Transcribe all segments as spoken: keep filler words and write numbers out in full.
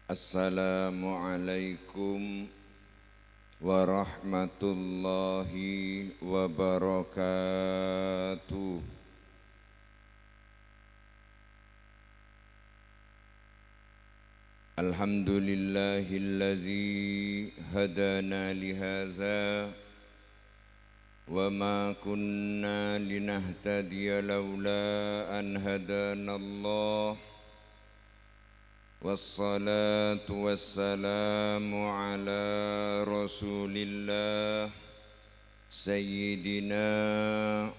Assalamualaikum warahmatullahi wabarakatuh. Alhamdulillahillazi hadana lihaza, wa ma kunna linahtadiya laula an hadanallah. Wassalatu wassalamu ala Rasulillah, Sayyidina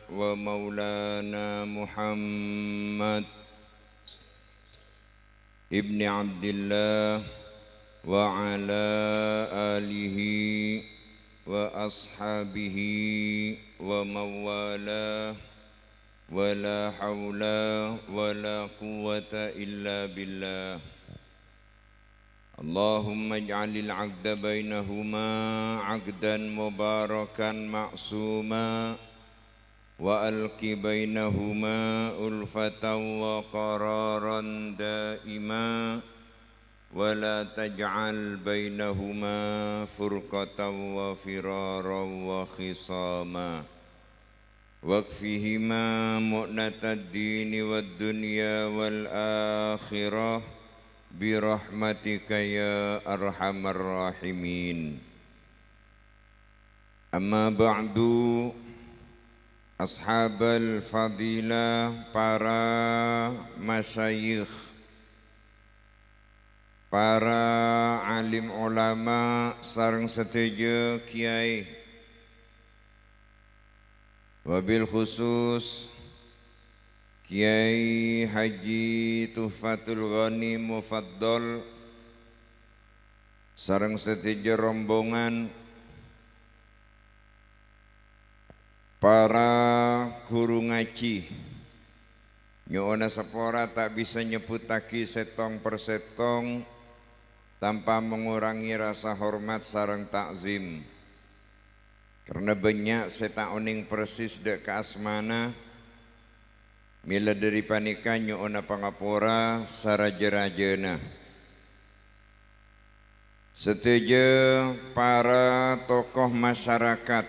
wa Maulana Muhammad ibni Abdillah, wa ala alihi wa ashabihi wa mawalah, wa la haula wa la quwwata illa billah. Allahumma ij'alil aqda bainahuma aqdan mubarakan ma'suma, wa alqi bainahuma ulfatan wa qararan daima, wa la taj'al bainahuma furqatan wa firaran wa khisama. Wakfihima mu'natad dini wad dunya wal akhirah birahmatika ya arhamar rahimin. Amma ba'du, ashabal fadilah, para masyayikh, para alim ulama, sareng sadhâjâ kiyai, wabil khusus Kiyai Haji Tuhfatul Ghani Mufaddal sareng sadhâjâ rombongan, para ghuru ngajhi. Nyo'ona sapora ta' bisa nyebbuttaghi sèttong per sèttong tanpa mengurangi rasa hormat sareng ta'zim. Karna bânnya' sè ta' onèng persis dâ' ka asmana, mèla dhâri panèka nyo'ona pangapora sarajâ-rajâna. Sadhâjâ para tokoh masyarakat,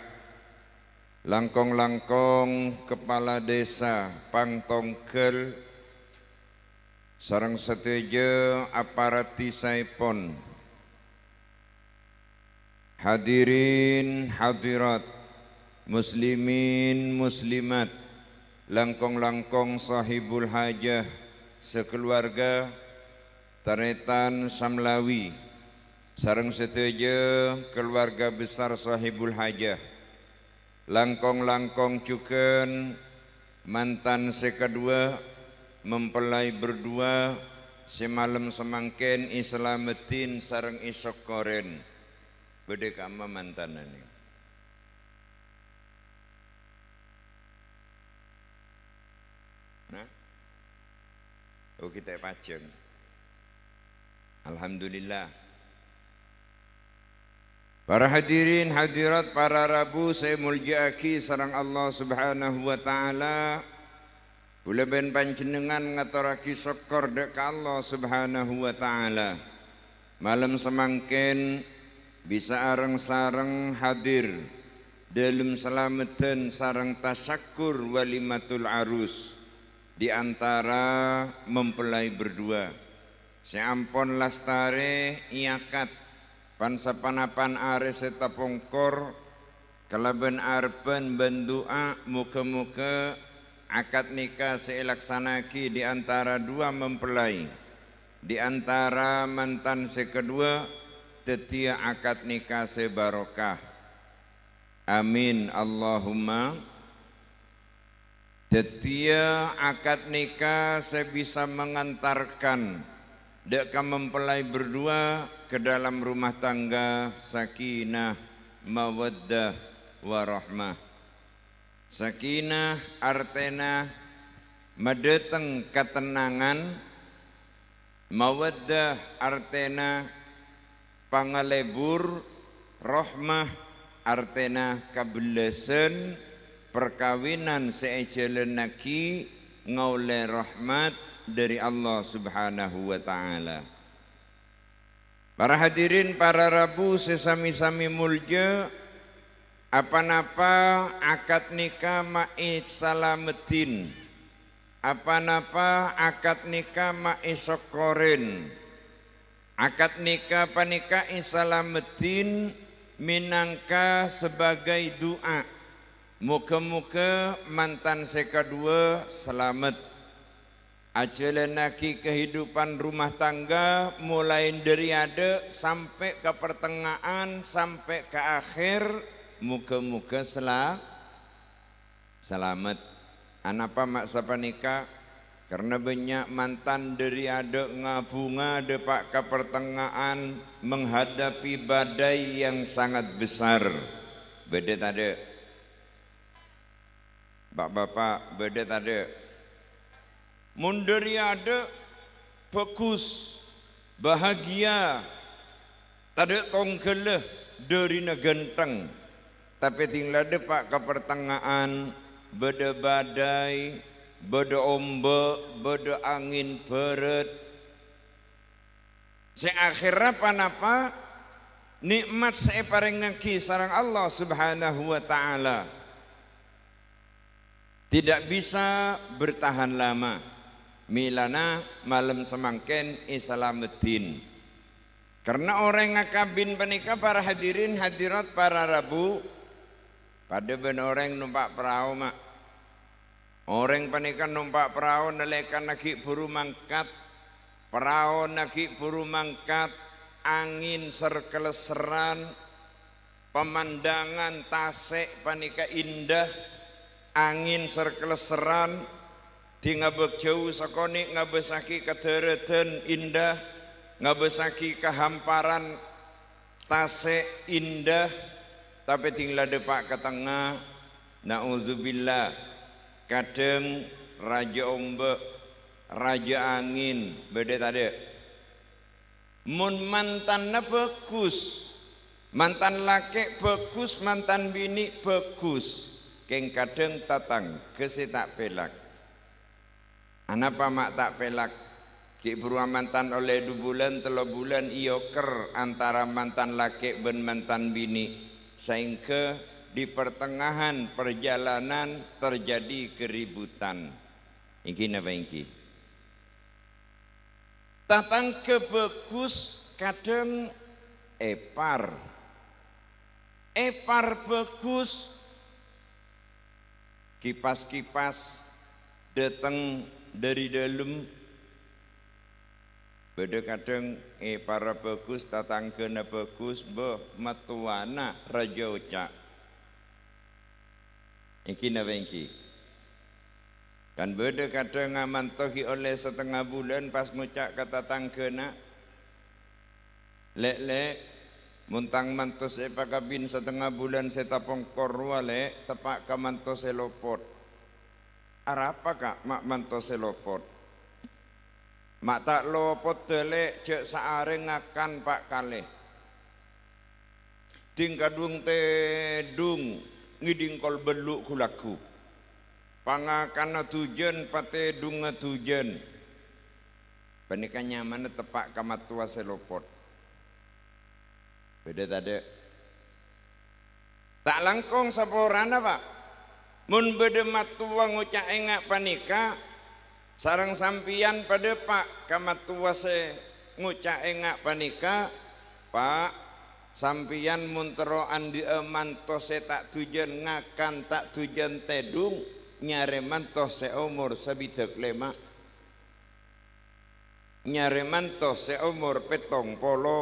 langkong-langkong kepala desa Pangtonggal, sareng sadhâjâ aparat dhisaèpon, hadirin hadirat, muslimin muslimat, langkong-langkong sahibul hajah sakaluwarga, tarètan Samlawi, sareng sadhâjâ kaluwarga besar sahibul hajah. Langkong-langkong jhughân mantan sè kaduwâ', mempelai berdua sè malem samangkèn èsalameddhin sareng èsokkorèn. Bâdâ kamma mantanna nèng? Nah? Oh, kita pajheng. Alhamdulillah. Para hadirin hadirat, para rabu sè èmoljâ'aghi sareng Allah Subhanahu wa Ta'ala, kaulâ bân panjhennengngan ngatorraghi sokkor dâ' ka Allah Subhanahu wa Ta'ala. Malem samangkèn bisa areng-sareng hadir dâlem salameddhân sareng tasyakkur walimatul arus di antara mempelai berdua sè ampon lastarè èakad pan-sapanapan arè sè tapongkor kalabân arebbhân bân du'a, moghâ-moghâ akad nikah sè èlaksana'aghi di antara duwâ mempelai, di antara mantan sè kaduwâ, dhâddhiyâ akad nikah sè barokah. Amin, Allahumma. Dhâddhiyâ akad nikah sè bisa mengantarkan dâ' ka mempelai berdua ke dalam rumah tangga sakinah, mawaddah, warahmah. Sakinah artèna madhâteng katennangan, mawaddah artèna pangalebur, rahmah artèna kabellasân, parkabinan sè èjhâlânnaghi ngaollè rahmat dhâri Allah Subhanahu wa Ta'ala. Para hadirin, para rabu sè sami-sami molja, apa-napa akad nikah ma' èsalameddhin, apa-napa akad nikah ma' èsokkorèn. Akad nikah panèka èsalameddhin mènangka sabâgâi du'a. Moghâ-moghâ mantan sè kaduwâ salamet. Ajhâlannaghi kahidupan rumah tangga molaè dâri adâ' sampè' ka partengnga'an, sampè' ka akhèr, moghâ-moghâ sela-, salamet. Anapa ma' sapanèka? Karna bânnya' mantan dâri adâ' ngabhunga dâpa' ka partengnga'an menghadapi badai yang sangat besar. Bâdâ tadâ'? Pa'-bapa', bâdâ tadâ'? Mon dâri adâ', bhâghus, bahagia, tadâ' tongghâlla, dârina ghântheng. Tapè dhing la dâpa' ka partengnga'an, bâdâ badai, bâdâ ombâ', bâdâ angèn bârât. Sè akhèrra pa-napa nè'mat sè èparèngngaghi sareng Allah Subhanahu wa Ta'ala tidak bisa bertahan lama. Mèlana malem samangkèn èsalameddhin. Karna orèng akabin panèka, para hadirin hadirat, para rabu, padâ bân orèng nompa' parao, ma'. Orèng panèka nompa' parao nalèkana ghi' bhuru mangkat. Paraona ghi' bhuru mangkat, angèn ser-kalesseran, pemandangan tasè' panèka indah, angèn ser-kalesseran, dhi ngabâs jhâu sakonè' ngabâssaghi kadhârâdhân indah, ngabâssaghi kahamparan tasè' indah, tapè dhing la dâpa' ka tengnga, naudzubillah, kadhâng rajâ ombâ', rajâ angèn, bâdâ tadâ'? Mon mantanna bhâghus, mantan lakè' bhâghus, mantan binè' bhâghus, kèng kadhâng tatangghâ sè ta' pèlak. Anapa ma' ta' pèlak? Ghi' bhuru amantan ollè du bulân, tello bulân, èokèr antara mantan lakè' bân mantan binè', saèngghâ di pertengahan perjalanan terjadi keributan. Èngghi napa èngghi? Tatangghâ bhâghus kadhâng èpar. Èpar bhâghus, kipas-kipas dâteng dâri dâlem. Bâdâ kadhâng èparra bhâghus, tatangghâna bhâghus, bâh, mattowana rajâ oca'. Èngghi napa èngghi? Kan bâdâ kadhâng amanto ghi' ollè satengnga bulân pas ngoca' ka tatangghâna, "Lè', Lè', mon tang manto sè èpakabin satengnga bulân sè tapongkor rowa, Lè', teppa' ka manto sè lopot." "Arapa, Ka', ma' manto sè lopot?" "Ma' ta' lopotta, Lè', jhâ' saarè ngakan pa' kalè. Dhing-kadhung tèdhung ngèdhing kol bâllu' ghu-lagghu. Pangakanna dhujân, patèdhungnga dhujân." Panèka nyamana teppa' ka mattowa sè lopot. Bâdâ tadâ'? Ta' langkong saporana, Pa'. Mon bâdâ mattowa ngoca' ènga' panèka, sareng sampèyan padâ, Pa', ka mattowa sè ngoca' ènga' panèka, "Pa', sampèyan mon terro andi'â manto sè ta' dhujân ngakan, ta' dhujân tèdhung, nyarè manto sè omor sabidhâk lèma'." Nyarè manto sè omor pèttong polo,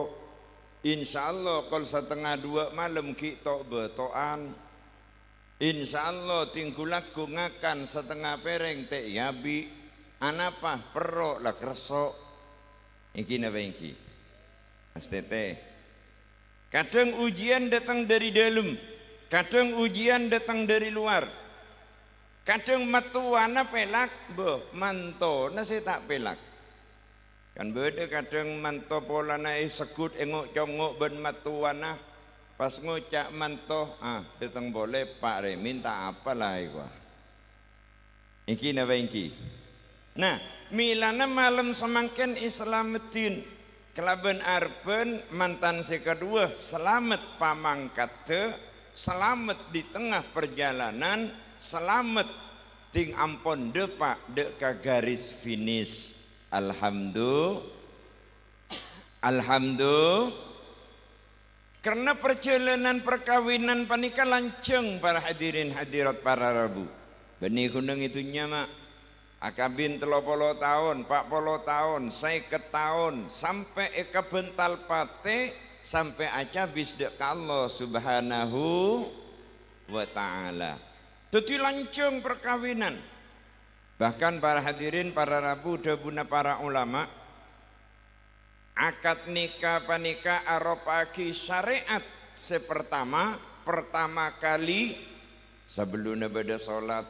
insyaallah kol satengnga duwâ' malem ghi' to'-bâto'an. Insyaallah dhing ghu-lagghu ngakan satengnga pèrèng ta' èabi', anapa perro la kerso'. Èngghi napa èngghi? Astètè. Kadhâng ujiyân dâteng dâri dâlem, kadhâng ujiyân dâteng dâri lowar. Kadhâng mattowana pèlak, bâh, mantona sè ta' pèlak. Kan bâdâ kadhâng manto polana èsegghut èngo'-congo' bân mattowana, pas ngoca' manto, "Ah, dâteng polè, Pa' rè, mènta apa la èkowa?" Èngghi napa èngghi? Nah, mèlana malem samangkèn èsalameddhin. Kalabân arebbhân mantan sè kaduwâ salamet pamangkaddhâ, salamet di tengah perjalanan, salamet ding ampon dâpa' dâ' ka garis finish. Alhamdu-, alhamdu-, Karna parjhâlânan parkabinan panèka lanjhâng, para hadirin hadirat para rabu. Bânnè ghun neng è dhunnya, ma'. Akabin tello polo taon, pa' polo taon, sèket taon, sampè' èkabhântal patè, sampè' acabis dâ' ka Allah Subhanahu wa Ta'ala. Dhâddhi lanjhâng parkabinan. Bahkan, para hadirin para rabu, dhâbuna para ulama, akad nikah panèka aropa'aghi syarè'at sè partama, partama kalè, sabellunna bâdâ solat,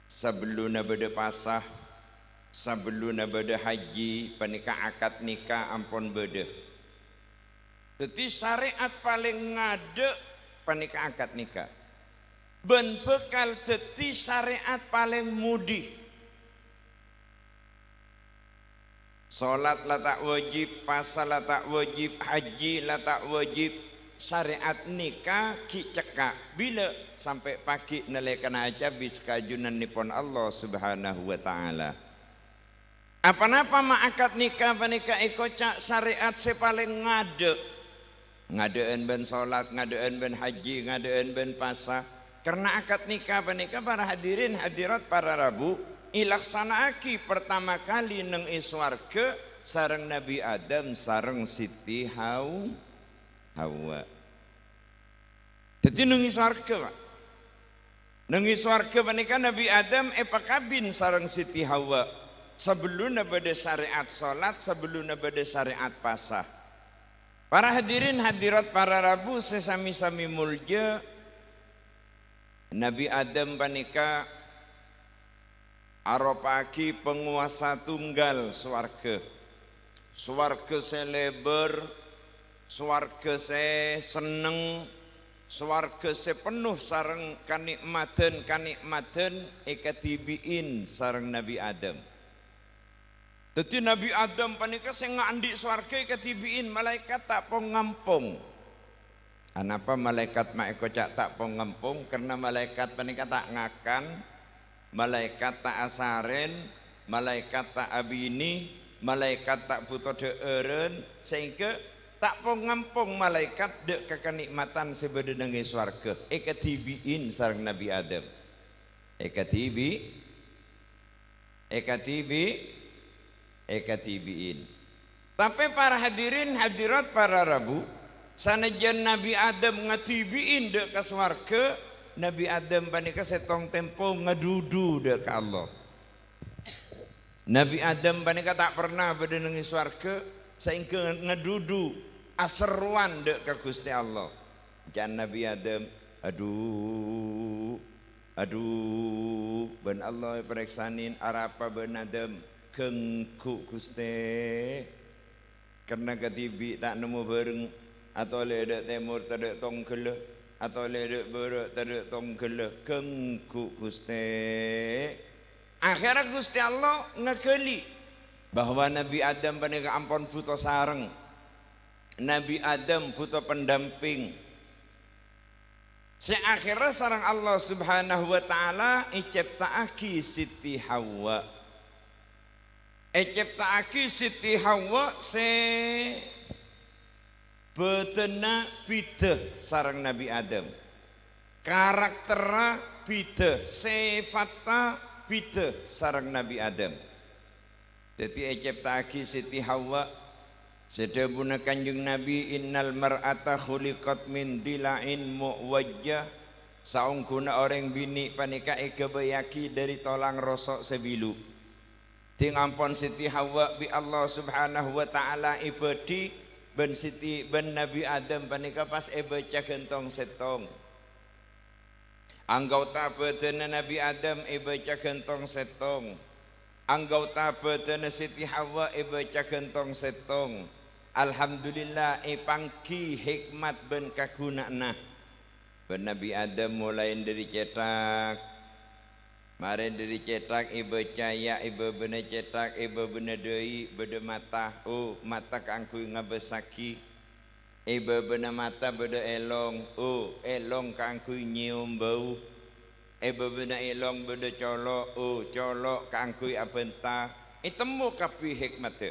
sabellunna bâdâ pasa, sabellunna bâdâ hajji, panèka akad nikah ampon bâdâ. Dhâddhi, syarè'at palèng ngadâ' panèka akad nikah, bân bhâkal dhâddhi syarè'at palèng mudhi. Solat la ta' wajib, pasa la ta' wajib, hajji la ta' wajib. Syarè'at nikah ghi' cekka'. Bilâ? Sampè' pagghi' nalèkana acabis ka ajunannèpon Allah Subhanahu wa Ta'ala. Aponapa ma' akad nikah panèka èkoca' syarè'at sè palèng ngadâ'? Ngadâ'ân bân solat, ngadâ'ân bân hajji, ngadâ'ân bân pasa. Karna akad nikah panèka, para hadirin hadirat para rabu, èlaksana'aghi partama kalè neng è sowarghâ sareng Nabbhi Adam sareng Siti Haw-, Hawa. Dhâddhi, neng è sowarghâ, Pa'. Neng è sowarghâ panèka Nabbhi Adam èpakabin sareng Siti Hawa, sabellunna bâdâ syarè'at solat, sabellunna bâdâ syarè'at pasa. Para hadirin hadirat para rabu sè sami-sami molja, Nabbhi Adam panèka aropa'aghi pangowasa tunggal sowarghâ. Sowarghâ sè lèbâr, sowarghâ sè senneng, sowarghâ sè penno sareng kanè'madhân-kanè'madhân èkadhibi'in sareng Nabbhi Adam. Dhâddhi, Nabbhi Adam panèka sè nga-, andi' sowarghâ èkadhibi'in, malaèkat ta' pong-ngampong. Anapa malaèkat ma' èkoca' ta' pong-ngampong? Karna malaèkat panèka ta' ngakan, malaèkat ta' asarèn, malaèkat ta' abinè, malaèkat ta' bhuto dhâ'ârân, saèngghâ ta' pong-ngampong malaèkat dâ' ka kanè'matan sè bâdâ neng è sowarghâ, èkadhibi'in sareng Nabbhi Adam. Èkadhibi-, Èkadhibi-, èkadhibi'in. Tapè para hadirin hadirat para rabu, sanajjân Nabbhi Adam ngadhibi'in dâ' ka sowarghâ, Nabbhi Adam panèka sèttong tempo ngadhudhu dâ' ka Allah. Nabbhi Adam panèka ta' pernah bâdâ neng è sowarghâ, saèngghâ ngadhudhu aserrowan dâ' ka Ghustè Allah. Ca'na Nabbhi Adam, "Adhu, adhu, bân Allah èparèksanè, arapa bân Adam?" "Ghângghu, Ghustè." Karna kadhibi' ta' nemmo bhâreng, atolè dâ' tèmor tadâ' tongghâllâ, atolè dâ' bârâ' tadâ' tongghâllâ, "Ghângghu, Ghustè." Akhèrra Ghustè Allah ngaghâli bahwa Nabbhi Adam panèka ampon bhuto sareng. Nabbhi Adam bhuto pendamping. Sè akhèrra sareng Allah Subhanahu wa Ta'ala ècèpta'aghi Siti Hawa. Ècèpta'aghi Siti Hawa sè bâdânna bhidhâ sareng Nabbhi Adam. Karakterra bhidhâ, sèfatta bhidhâ sareng Nabbhi Adam. Dhâddhi ècèpta'aghi Siti Hawa, sè dhâbuna Kanjeng Nabi, "Innal mar'ata khuliqat min dhila'in mu'wajjah." Saongghuna orèng binè' panèka èghâbâyyaghi dhâri tolang roso' sè bilu. Ding ampon Siti Hawa bi' Allah Subhanahu wa Ta'ala èbâdhi, bân Siti, bân Nabi Adam panèka pas èbâca ghântong sèttong. Anggota bhâdhânna Nabi Adam èbâca ghântong sèttong. Anggota bhâdhânna Siti Hawa èbâca ghântong sèttong. Alhamdulillah, èpangghi hikmat bân kaghuna'anna. Bân Nabi Adam molaè dhâri cèthak. Marè dhâri cèthak èbâca, ya, è bâbâna cèthak, è bâbâna dâi' bâdâ mata, oh, mata kaangghuy ngabâssaghi. È bâbâna mata bâdâ èlong, oh, èlong kaangghuy nyèyom bâu. È bâbâna èlong bâdâ colo', oh, colo' kaangghuy abhânta. Ètemmo kabbhi hèkmadda.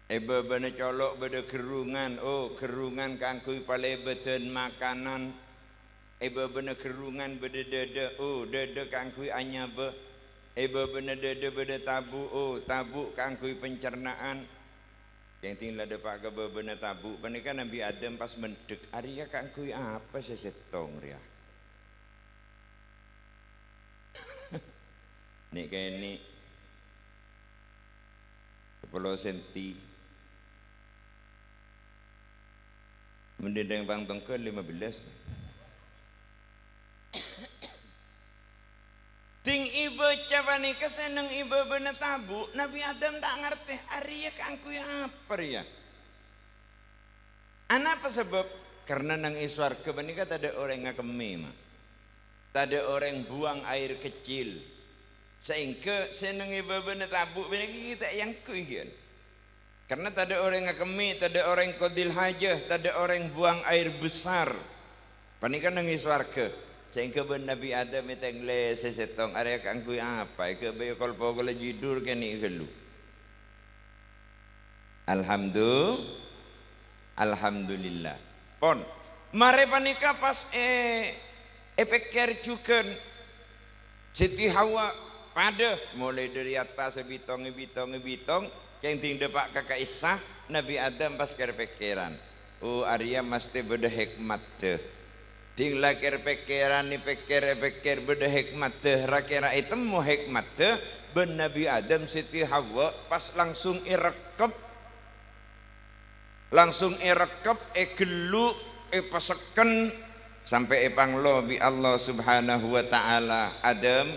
È bâbâna colo' bâdâ ghârrungan, oh, ghârrungan kaangghuy palèbâdhân makanan. È bâbâna ghârrungan bâdâ dâdâ, oh, dâdâ kaangghuy anyabâ. È bâbâna dâdâ bâdâ tabu', oh, tabu' kaangghuy pencernaan. Kèng dhing la dâpa' ka bâbâna tabu' panèka Nabbhi Adam pas mendhek, "Arèya kaangghuy apa sè sèttong rèya?" Nè'-kènè' sapolo senti. Mon dendeng pang tongghâl lima belas. Dhing èbâca panèka sè neng è bâbâna tabu', Nabbhi Adam ta' ngartè, "Arèya kaangghuy apa rèya?" Anapa sabâb? Karna neng è sowarghâ panèka tadâ' orèng ngakemmè, ma'. Tadâ' orèng buang air kecil. Saèngghâ sè neng è bâbâna tabu' panèka ghi' ta' èangghuy, kan? Karna tadâ' orèng ngakemmè, tadâ' orèng qadil hajah, tadâ' orèng buang air besar. Panèka neng è sowarghâ. Saèngghâ bân Nabbhi Adam ètènglè sè sèttong, "Arèya kaangghuy apa? Èghâbây kol-pokolla jidhur kènè' ghâllu." Alhamdu-, Alhamdulillah. Pon, marè panèka pas è-, èpèkkèr jhughân Siti Hawa padâ, molaè dhâri attas èbitong, èbitong, èbitong, kèng dhing dâpa' ka ka'issa, Nabbhi Adam pas kèr-pèkkèran. Oh, arèya masthè bâdâ hèkmadda. Dhing la kèr-pèkkèran, èpèkkèr, èpèkkèr bâdâ hèkmadda, ra-kèra ètemmo hèkmadda, bân Nabbhi Adam Siti Hawa pas langsung èrekkep. Langsung èrekkep, èghellu', èpasekken, sampè' èpanglo bi' Allah Subhanahu wa Ta'ala, "Adam,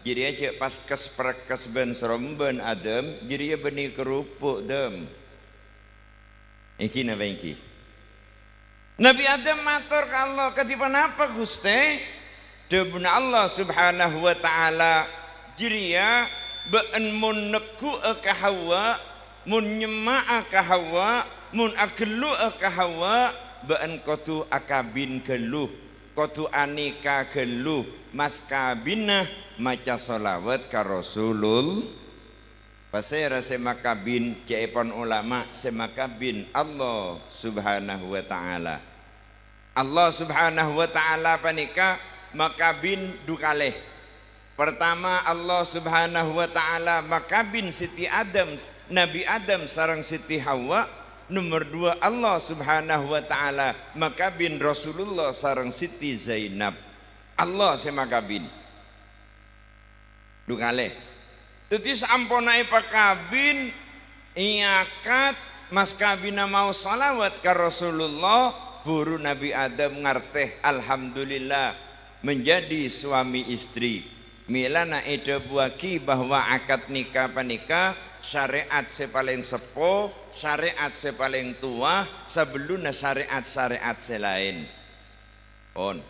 jârèya jhâ' pas kes-prekkes bân-srombân, Adam, jârèya bânnè kerupuk, Dam." Èngghi napa èngghi? Nabbhi Adam mator ka Allah, "Kadhi ponapa, Ghustè?" Dhâbuna Allah Subhanahu wa Ta'ala, "Jârèya bâ'en mon negghu'a ka Hawa, mon nyemma'a ka Hawa, mon aghellu'a ka Hawa, bâ'en kodhu akabin ghâllu, kodhu anika ghâllu, mas kabinna maca shalawat ka Rasulul-" Pasèra sè makabin? Ca'èpon ulama, sè makabin Allah Subhanahu wa Ta'ala. Allah Subhanahu wa Ta'ala panèka makabin du kalè. Pertama, Allah Subhanahu wa Ta'ala makabin Siti Adam, Nabbhi Adam sareng Siti Hawa. Nomer duwâ', Allah Subhanahu wa Ta'ala makabin Rasulullah sareng Siti Zainab. Allah sè makabin. Du kalè. Dhâddhi, saamponna èpakabin, èakad, mas kabinna maos shalawat ka Rasulullah, buru Nabbhi Adam ngartè, alhamdulillah, menjadi suami istri. Mèlana èdhâbuwâghi bahwa akad nikah panèka syariat sè palèng seppo, syariat sè palèng towa, sabellunna syariat-syariat sè laèn. Pon.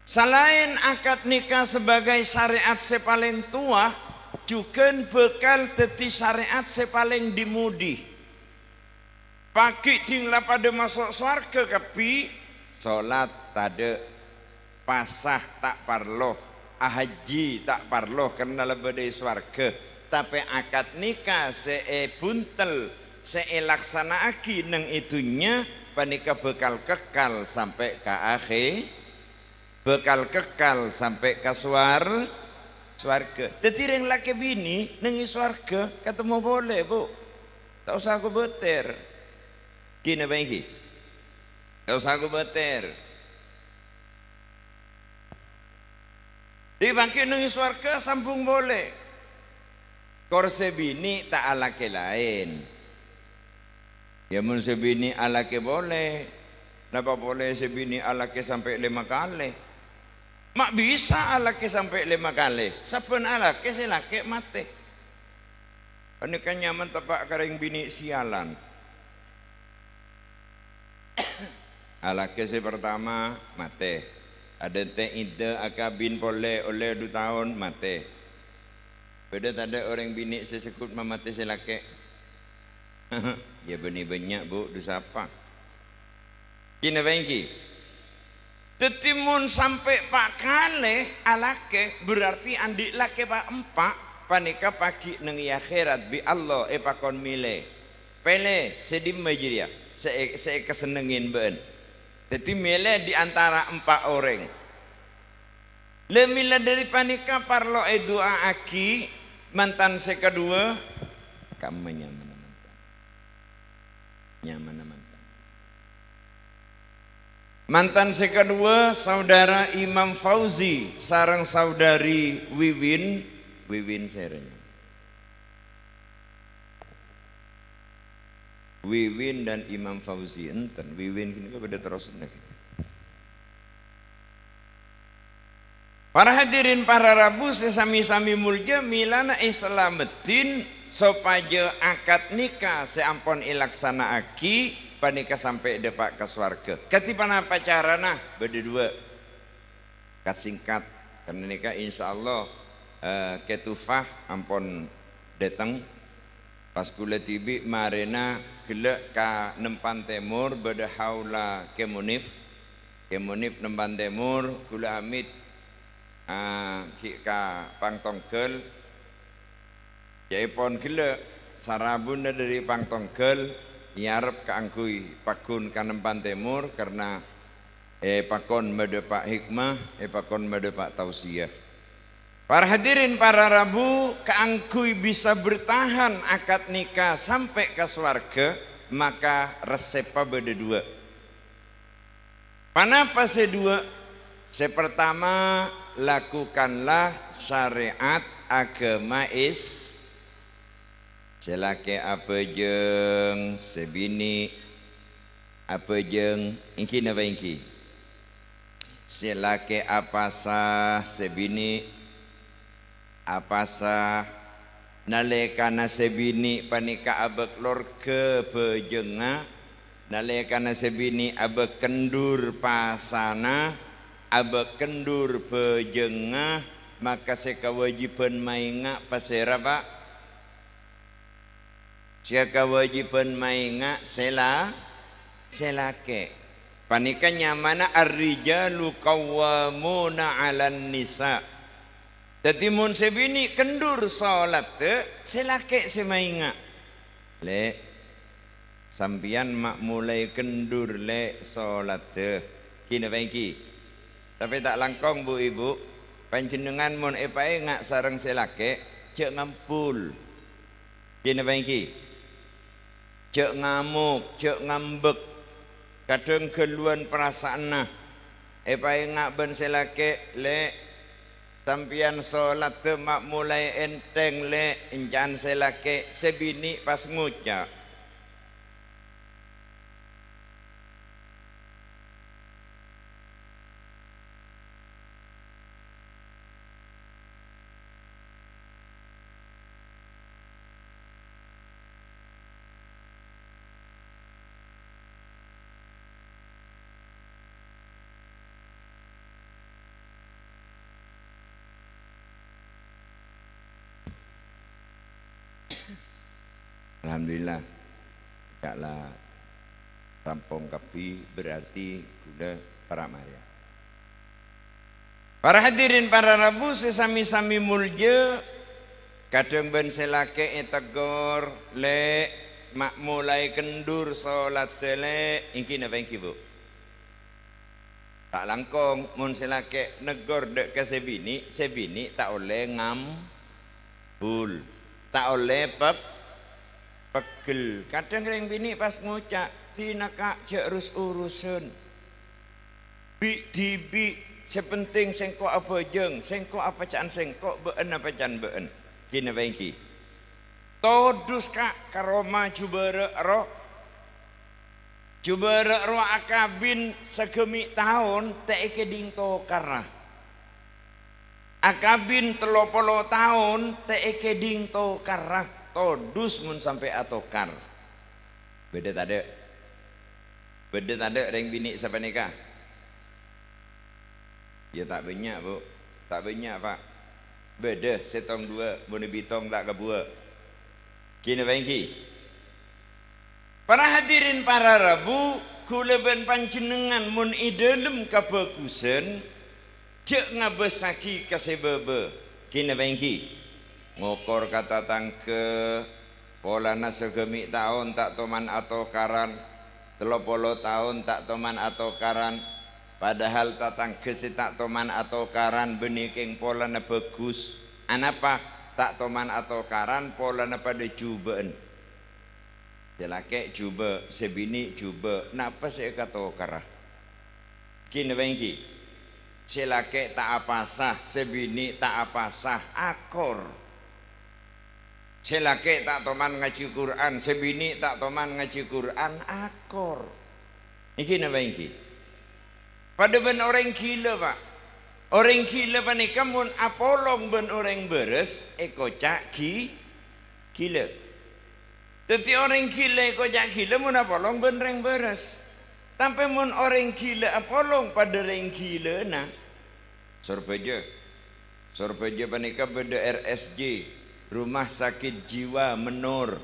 Salaèn akad nikah sebagai syariat sè palèng towa, jhughân bhâkal dhâddhi syariat sè palèng dhi-mudhi. Pagghi' dhing la padâ maso' sowarghâ kabbhi, solat tadâ', pasa ta' parlo, ahajji ta' parlo, karna la bâdâ è sowarghâ. Tapè akad nikah sè èbuntel, sè èlaksana'aghi neng è dhunnya, panèka bhâkal kekal sampè' ka akhè-, bhâkal kekal sampè' ka sowar-, sowarghâ. Dhâddhi, rèng lakè binè neng è sowarghâ katemmo polè, Bu. Ta' osa kobâtèr. Ghi napa èngghi? Ta' osa kobâtèr. Dhi' bângkè neng è sowarghâ sambung polè. Kor sè binè' ta' alakè laèn. Yâ, mon sè binè' alakè polè, napa polè sè binè' alakè sampè' lèma kalè? Ma' bisa alakè sampè' lèma kalè, sabbhân alakè sè lakè' matè. Panèka nyamana teppa' ka rèng binè' sialan. Alakè sè partama matè. Adântè' iddah akabin polè, ollè du taon, matè. Bâdâ tadâ' orèng binè' sè segghut mamatè sè lakè'? Iyâ, bânnè bânnya', Bu, du sapa? Kènapa ènggi? Dhâddhi, mon sampè' pa' kalè alakè, berarti andi' lakè pa' empa', panèka paghi' neng è akhèrat bi' Allah èpakon mèlè. Pèlè sè dimma jârèya sè è-, sè èkasennengngè bâ'ân. Dhâddhi, mèlè di antara empa' orèng. La mèla dhâri panèka parlo èdu'a'aghi mantan sè kaduwâ. Kamma nyamana mantan? Nyamana mantan? Mantan sè kaduwâ, Saudara Imam Fauzi sareng Saudari Wiwin. Wiwin sèrèna? Wiwin dan Imam Fauzi, enten. Wiwin ghânèka bâdâ terrosanna. Para hadirin, para rabu sè sami-sami molja, mèlana èsalameddhin sopajâ akad nika sè ampon èlaksana'aghi panèka sampè' dâpa' ka sowarghâ. Kadhi ponapa carana? Bâdâ duwâ'. Kat-singkat, karna nèka insyaallah, eh, Kè Tufah ampon dâteng. Pas kaulâ dhibi' marèna ghellâ' ka Nempan Tèmor, bâdâ haula Kè Munif. Kè Munif Nempan Tèmor, kaulâ amit, ah, ghi' ka Pangtonggal. Ca'èpon ghellâ', sarabuna dhâri Pangtonggal èarep kaangghuy pagghun ka Nempan Tèmor, karna èpakon madâpa' hikmah, èpakon madâpa' tausiyah. Para hadirin, para rabu, kaangghuy bisa bertahan akad nika sampè' ka sowarghâ, maka reseppa bâdâ duwâ'. Ponapa sè duwâ'? Sè partama, lakukanlah syariat agama Is-, sè lakè' abhâjâng, sè binè' abhâjâng, ènggi napa ènggi? Sè lakè' apasa, sè binè' apasa, nalèkana sè binè' panèka abâk lorghâ bhâjângnga, nalèkana sè binè' abâk kendur pasana, abâk kendur bhâjângnga, maka sè kawâjibhân maènga' pasèra, Pa'? Sè kawâjibhân maènga' sè la-, sè lakè'. Panèka nyamana ar-rijalu qawwamuna 'alan nisa'. Dhâddhi, mon sè binè' kendur solatta, sè lakè' sè maènga'. "Lè', sampèyan ma' molaè kendur, Lè', solatta." Ghi napa ènggi? Tapè ta' langkong, Bu', Èbhu, panjhennengngan mon èpaènga' sareng sè lakè', jhâ' ngambul. Ghi napa ènggi? Jhâ' ngamok, jhâ' ngambek. Kadhâng ghâlluwân parasaanna. Èpaènga' bân sè lakè', "Lè', sampèyan solatta ma' molaè ènthèng, Lè'," ènca'na sè lakè', sè binè' pas ngoca'. Alhamdulillah, ca'na la rampong kabbhi, berarti ghulâ para' marèya. Para hadirin, para rabu sè sami-sami molja, kadhâng bân sè lakè' èteggor, "Lè', ma' molaè kendur solatta, Lè'." Ènggi napa ènggi, Bu'? Ta' langkong, mon sè lakè' neggor dâ' ka sè binè', sè binè' ta' ollè ngambul, ta' ollè peg-, peggel. Kadhâng rèng binè' pas ngoca', "Dinah, Ka', jhâ' rus-urusan. Bi' dhibi', sè penting sèngko' abhâjâng, sèngko' apaca'an sèngko', bâ'ân apaca'an bâ'ân." Ghi napa ènggi? "Todus, Ka', ka roma jhubârâ' ro." Jhubârâ' rowa akabin sagâmè' taon ta' èkèdhing tokarra. Akabin tello polo taon ta' èkèdhing tokarra. Todus mon sampè' atokar. Bâdâ tadâ'? Bâdâ tadâ' rèng binè' sapanèka? Ya, ta' bânnya', Bu. Ta' bânnya', Pa'. Bâdâ sèttong duwâ', mon èbitong ta' kabuwâ'. Ghi napa ènggi? Para hadirin para rabu, kaulâ bân panjhennengngan mon è dhâlem kabhâghusân, jhâ' ngabâssaghi ka sè bâbâ. Ghi napa ènggi? Ngokor ka tatangghâ, polana sagâmè' taon ta' toman atokaran, tello polo taon ta' toman atokaran, padahal tatangghâ sè ta' toman atokaran bânnè kèng polana bhâghus. Anapa? Ta' toman atokaran polana padâ jhubâ'ân. Sè lakè' jhubâ', sè binè' jhubâ', napa sè èkatokara? Ghi napa ènggi? Sè lakè' ta' apasa, sè binè' ta' apasa, akor. Sè lakè' ta' toman ngajhi Qur'an, sè binè' ta' toman ngajhi Qur'an, akor. Ènggi napa ènggi? Padâ bân orèng ghilâ, Pa'. Orèng ghilâ panèka mon apolong bân orèng bârâs, èkoca' ghi-, ghilâ. Dhâddhi orèng ghilâ èkoca' ghilâ mon apolong bân rèng bârâs. Tapè mon orèng ghilâ apolong padâ rèng ghilâna, Sorbhâjâ. Sorbhâjâ panèka bâdâ R S J, Rumah Sakit Jiwa Menur.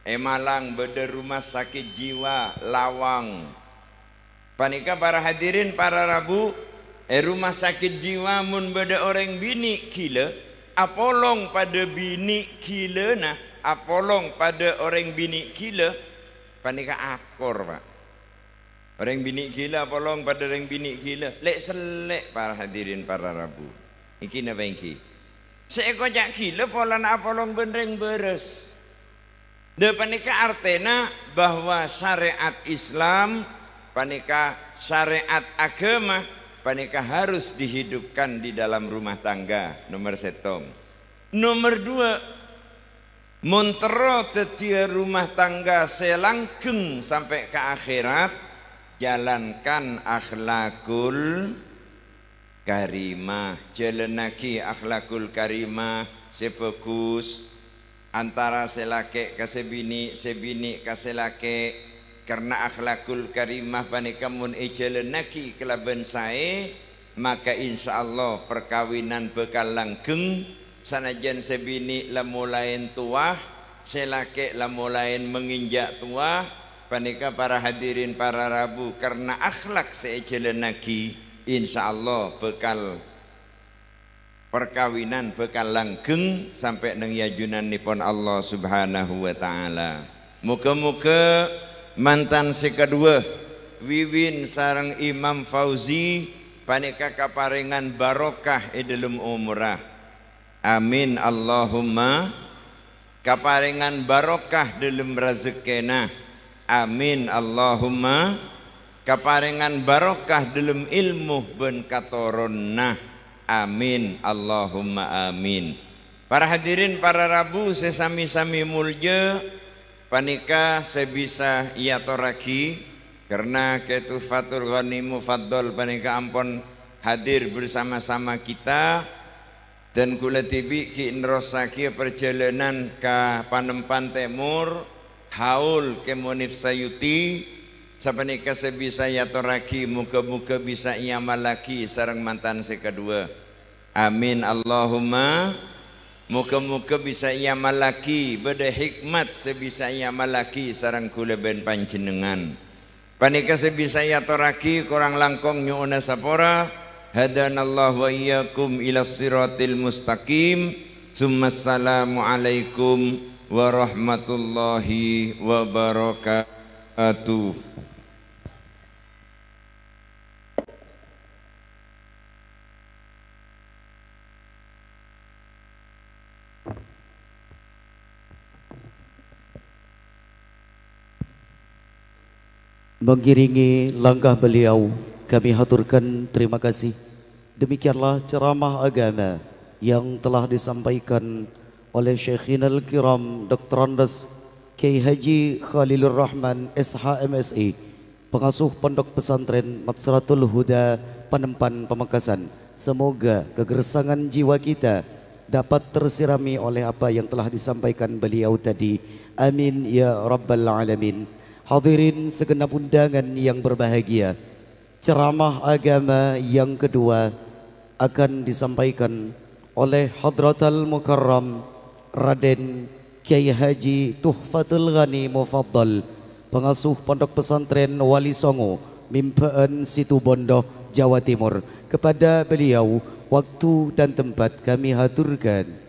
È Malang bâdâ Rumah Sakit Jiwa Lawang. Panèka para hadirin para rabu, è rumah sakit jiwa mon bâdâ orèng binè' ghilâ, apolong padâ binè' ghilâna, apolong padâ orèng binè' ghilâ, panèka akor, Pa'. Orèng binè' ghilâ apolong padâ rèng binè' ghilâ, lè'-sellè' para hadirin para rabu. Ènggi napa ènggi? Sè èkoca' ghilâ polana apolong bân rèng bârâs. Dâ' panèka artèna bahwa syariat Islam panèka syariat agama panèka harus dihidupkan di dalam rumah tangga, nomer sèttong. Nomer duwâ', mon terro dhâddhiyâ rumah tangga sè langgeng sampè' ka akhèrat, jalankan akhlakul karimah, jhâlânnaghi akhlakul karimah sè bhâghus antara sè lakè' ka sè binè', sè binè' ka sè lakè'. Karna akhlakul karimah panèka mon èjhâlânnaghi kalabân saè, maka insyaallah parkabinan bhâkal langgeng. Sanajjân sè binè' la molaèn towa, sè lakè' la molaèn menginjak towa, panèka para hadirin para rabu, karna akhlak sè èjhâlânnaghi, insyaallah bhâkal, parkabinan bhâkal langgeng sampè' neng è ajunannèpon Allah Subhanahu wa Ta'ala. Moghâ-moghâ mantan sè kaduwâ, Wiwin sareng Imam Fauzi, panèka kaparèngan barokah è dhâlem omorra. Amin, Allahumma. Kaparèngan barokah dhâlem razekkèna. Amin, Allahumma. Kaparèngan barokah dhâlem èlmo bân katoronna. Amin, Allahumma amin. Para hadirin, para rabu sè sami-sami molja, panèka sè bisa èyatorraghi, karna Kè Tuhfatul Ghani Mufaddal panèka ampon hadir bersama-sama kita. Dan kaulâ dhibi' ghi' nerrossaghiyâ parjhâlânan ka Panempan Tèmor, Haul Kè Monif Sayuti, sapanèka sè bisa èyatorraghi, moghâ-moghâ bisa èamallaghi sareng mantan sè kaduwâ. Amin, Allahumma. Moghâ-moghâ bisa èamallaghi, bâdâ hikmat sè bisa èamallaghi sareng kaulâ bân panjhennengngan. Panèka sè bisa èyatorraghi, korang langkong nyo'ona sapora. Hadanallahu wa iyyakum ila siratil mustaqim. Tsummassalamu alaikum warahmatullahi wabarakatuh. Mengiringi langkah beliau, kami haturkan terima kasih. Demikianlah ceramah agama yang telah disampaikan oleh Syekhinal Kiram Doktorandus Kiai Haji Khalilur Rahman, S H, M Si, Pengasuh Pondok Pesantren Matsratul Huda, Panempan, Pamekasan. Semoga kegersangan jiwa kita dapat tersirami oleh apa yang telah disampaikan beliau tadi. Amin ya rabbal alamin. Hadirin segenap undangan yang berbahagia. Ceramah agama yang kedua akan disampaikan oleh Hadratal Mukarram Raden Kiai Haji Tuhfatul Ghani Mufaddal, pengasuh Pondok Pesantren Wali Songo, Mimba'an, Situbondo, Jawa Timur. Kepada beliau, waktu dan tempat kami haturkan.